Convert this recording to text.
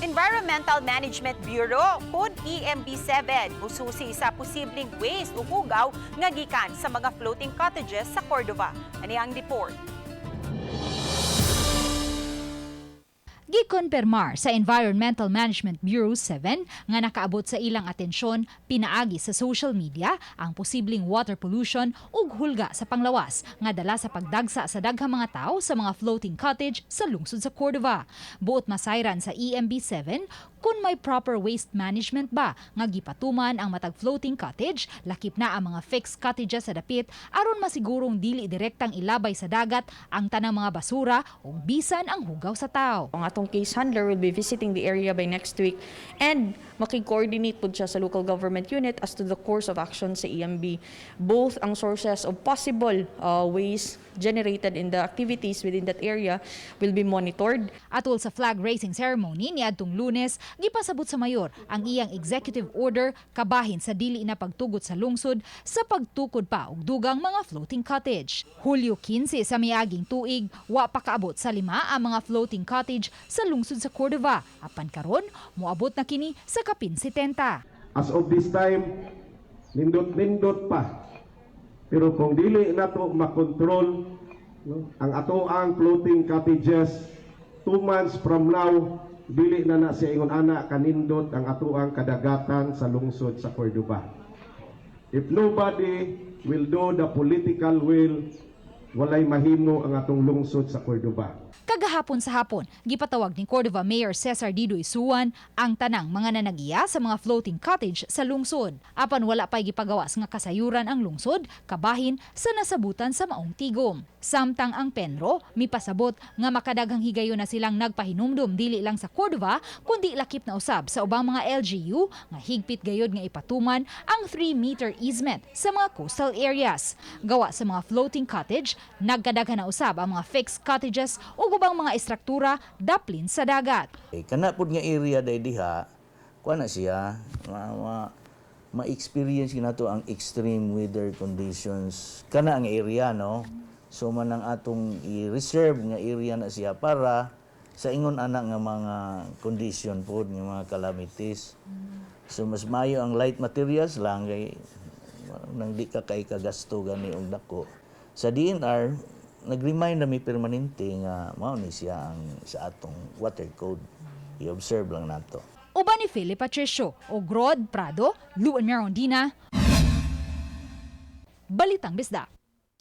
Environmental Management Bureau kon EMB 7 mususi sa posibleng waste o hugaw nga gikan sa mga floating cottages sa Cordova. Ani ang report. Gikonpermar sa Environmental Management Bureau 7 nga nakaabot sa ilang atensyon pinaagi sa social media ang posibleng water pollution ug hulga sa panglawas nga dala sa pagdagsa sa daghang mga tao sa mga floating cottage sa lungsod sa Cordova. Buot masayran sa EMB 7 kung may proper waste management ba nga gipatuman ang matag floating cottage, lakip na ang mga fixed cottages sa dapit, aron masigurong dili direktang ilabay sa dagat ang tanang mga basura ug bisan ang hugaw sa tao. Ang atong case handler will be visiting the area by next week and makig-coordinate pud siya sa local government unit as to the course of action sa EMB. Both ang sources of possible waste generated in the activities within that area will be monitored. Atol sa flag raising ceremony niadtong Lunes, gipasabot sa mayor ang iyang executive order kabahin sa dili na pagtugot sa lungsod sa pagtukod pa og dugang mga floating cottage. Hulyo 15 sa miaging tuig, wa pa kaabot sa 5 ang mga floating cottage sa lungsod sa Cordova. Apan karon, moabot na kini sa kapin 70. As of this time, nindot-nindot pa. Pero kung dili nato makontrol, no, ang atoang floating cottages, 2 months from now, dili na na siya ingon ana kanindot ang atoang kadagatan sa lungsod sa Cordova. If nobody will do the political will, walay mahimo ang atong lungsod sa Cordova. Kagahapon sa hapon, gipatawag ni Cordova Mayor Cesar Dido Isuan ang tanang mga nanagiya sa mga floating cottage sa lungsod. Apan wala pa'y gipagawas nga kasayuran ang lungsod kabahin sa nasabutan sa maong tigom. Samtang ang Penro mipasabot nga makadaghang higayon na silang nagpahinumdum dili lang sa Cordova kundi lakip na usab sa ubang mga LGU nga higpit gayod nga ipatuman ang 3-meter easement sa mga coastal areas. Gawa sa mga floating cottage, nagkadaghan na usab ang mga fixed cottages ug ubang mga istruktura daplin sa dagat. Eh, kana pud nga area day diha, kuan na siya, ma-experience nato ang extreme weather conditions kana ang area, no? So man ang atong i-reserve nga area na siya para sa ingon ana nga mga condition pod nga mga calamities. So mas mayo ang light materials lang kay nang di ka kay kagasto gani og dako. Sa DENR, nag-remind na mi permanente nga mao ni siya ang sa atong water code. I-observe lang nato. Uban ni Philip Patricio o Grod Prado, Luan Merondina, Balitang Bisdak.